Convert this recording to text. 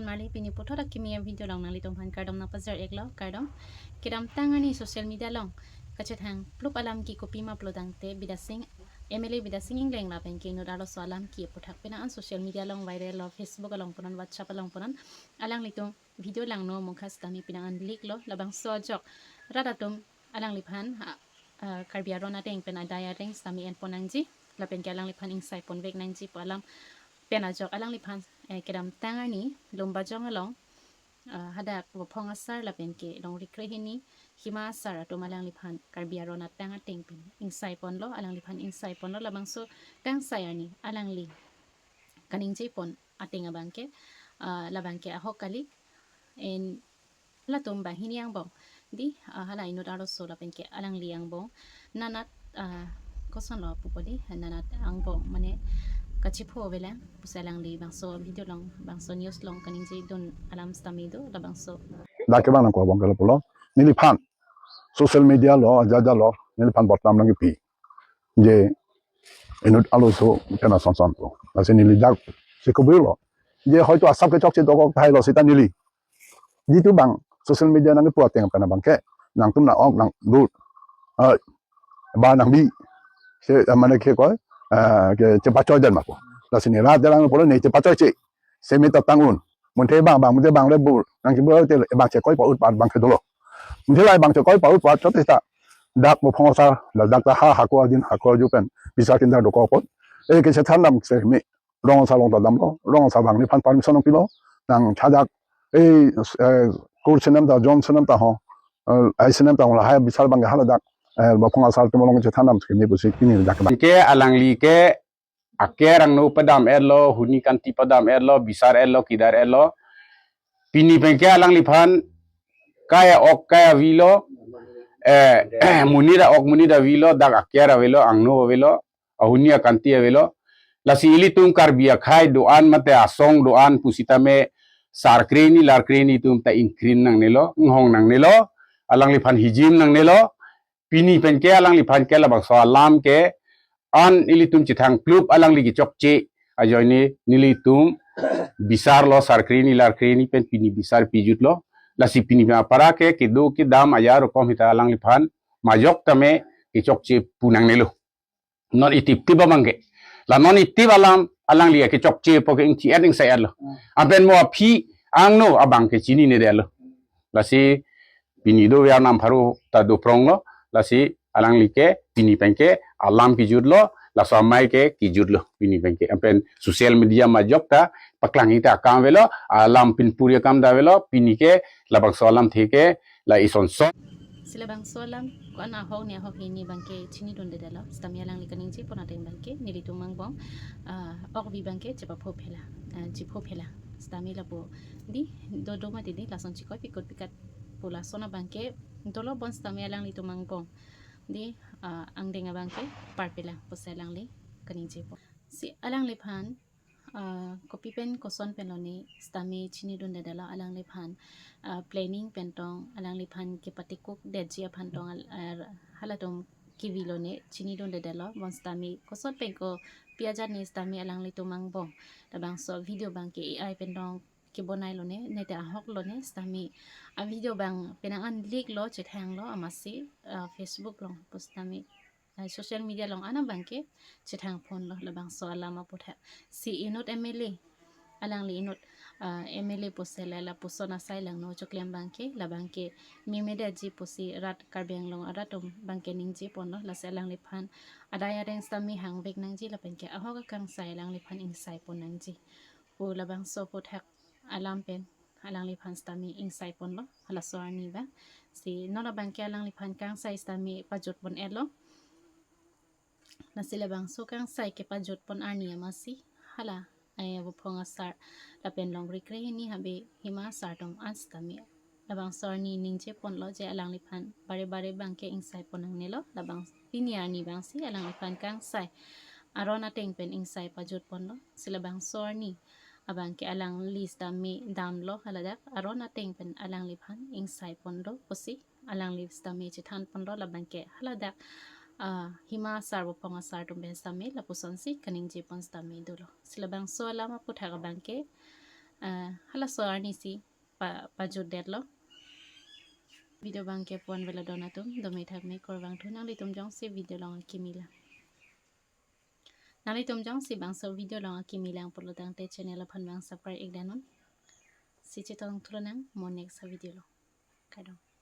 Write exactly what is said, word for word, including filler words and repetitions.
Marli, pini puthot akimi a-video along nanglitum aphan kardom nangpajir-iklo, kardom. Kedamtang arni social media along kachethang plup alam ke kopi ma pulo tangte Bidya Sing, M L A Bidya Sing Engleng lapen ke inut arloso alam ke aputhak penang an social media along viral lo, Facebook along punon, WhatsApp along punon. Alanglitum video langno mungkha sitame penang an leak lo, labangso ajok rat atum alangliphan, ah, ah, Karbi aron ateng pen adai areng sitame enpon nangji, lapen ke alangliphan ingsai ponvek nangji pu alam pen ajok alangliphan, eh, kedamtang arni Lumbajong along, ah, hadak Vophong Asar lapen ke Longri Krehini, Hima Asar atum alangliphan Karbi aron ateng ateng pen ingsai ponlo, alangliphan ingsai ponlo, labangso kangsai arni alangli kaningje pon ateng abangke, ah, labangke ahok kali. En latum banghini angbong, di, ah, hala inut arloso lapen ke alangli angbong nanat, ah, kosonlo pupo di, nanat angbong mane kachipho avelang pusi alangli bangso video along, bangso news along kaningje dun alam sitame do, labangso. Dak kevang nangkok abang ke lapulo, neliphan social media along, aja aja along neliphan bodnam nangkepi, je inut arloso kena son son pu. Lasi neli dak si kubirlo, je hoito asap kechokche dokok tahai lo sita neli, jitu bang social media nangkepu ateng pen abangke nangtum nang-ok nangdur, eh, ba nangbi, se, eh, mane ke koi, eh, ke chepachoi den ma pu. Lasi ne rat derang pulo, ne chepachoi che, seme ta tang un. Monthe bang, bang, monthe bang le bur nangkebur te bang chekoi pa-ut pa-at abangke dolo. Monthe la bang chekoi pa-ut pa-at chot ta dak Vophong Asar, la dak ta ha hako adin hako aju pen bisar kinda dokok apot, eh, kechethan dam seme Rong Asar along ta damlo, Rong Asar bang neliphan permission nangpilo, nang thadak, eh, eh, kur senem ta, jon senem ta ho, eh, ai senem ta ho, lahai bisar abangke hala dak, eh, Vophong Asar atum along chethan dam seme pusi pini dak ke bang. Ke alangli ke aker angno padam-etlo, huni kanti padam-etlo, bisar-etlo, kidar-etlo. Pini pen ke alangliphan kai a-ok kai avelo, eh, monit a-ok monit avelo, dak aker avelo, angno avelo, ahuni akanti avelo. Lasi ilitum Karbi akhei do-an mate asong do-an pusitame sar krehini lar krehini atum ta ingkrin nangnelo, inghong nangnelo, alangliphan hijim nangnelo. Pini pen ke alangliphan ke labangso alam ke an ilitum chethang plup alangli kechokche ajoine nelitum bisarlo, sar krehini lar krehini pen pini bisar pijutlo. Lasi pini pen apara ke kedo kedam aja rokom hita alangliphan majok tame kechokche pu nangnelo. Non itip tip abangke, la non itip alam alangli kechokche pu ke ingthi-et ingsai-etlo. Hmm. Anpen mo aphi angno abangke chininedetlo. Lasi pini do Vietnam pharo ta dopronglo, lasi alangli ke pini pen ke alam kijutlo, laso amei ke kijutlo pini pen ke. Anpen social media majok ta paklang hita akam avelo, alam pinpuri akam ta avelo, pini ke labangso alamthe ke la ison son. Si labangso alam ko-an ahok ne ahok hini abangke chinidundedetlo, sitame alangli kaningje pon ateng abangke nelitum angbong, ah, ok bi abangke chepapho phela, ah, chipho phela. Sitame lapu di, dodo mati di, lason chikoi pikut pikat pu lason abangke dolo, bonsitame alanglitum angbong di, ah, angdeng abangke parpela pusi alangli kaningje pon. Si alangliphan, ah, kopi pen koson pen lone sitame chinidundedetlo alangliphan, ah, planning pen tong, alangliphan kepatekukdetji aphan tong al-, ar-, halatum kevi lone chinidundedetlo, bonsitame koson pen kopi ajat ne sitame alanglitum angbong labangso video abangke A I pen tong kebonai lone, nete ahok lone sitame a-video abang penang an leak lo, chethanglo amatsi, ah, Facebook along pusitame, ah, social media along an abangke chethang ponlo labangso alam aputhak. Si inut M L A, alangli inut, ah, M L A pusi la lapuson asai langno choklem abangke, labangke memedetji pusi rat Karbi Anglong arat atum abangke ningje ponlo, lasi alangliphan adai areng sitame hangvek nangji lapen ke ahok akangsai alangliphan ingsai pon nangji pu labangso aputhak alam pen alangliphan sitame ingsai ponlo halaso arni abang. Si non abangke alangliphan kangsai sitame pajut pon-etlo. Lasi labangso kangsai kepajut pon arni amatsi hala, eh, Vophong Asar lapen Longri Krehini habe Hima Asar atum an sitame labangso arni ningje ponlo je alangliphan bare bare abangke ingsai pon nangnelo, labang pini arni abangsi alangliphan kangsai aron ateng pen ingsai pajut ponlo. Si labangso arni abangke alangli sitame damlo, haladak aron ateng pen alangliphan ingsai ponlo pusi alangli sitame chethan ponlo, labangke haladak, ah, Hima Asar Vophong Asar atum pen sitame lapusonsi kaningje pon sitame dolo. Si labangso alam aputhak abangke ah, halaso arnisi pa, pajutdetlo. Video abangke pu-an avelo don atum, dome thakme kurvangthu. Nanglitum jongsi video along akimi lang. Nanglitum jongsi bangso video along akimi lang pulo tangte channel aphan abang subscribe ik damnon. Si chetongthu lonang mo next video along. Kardom.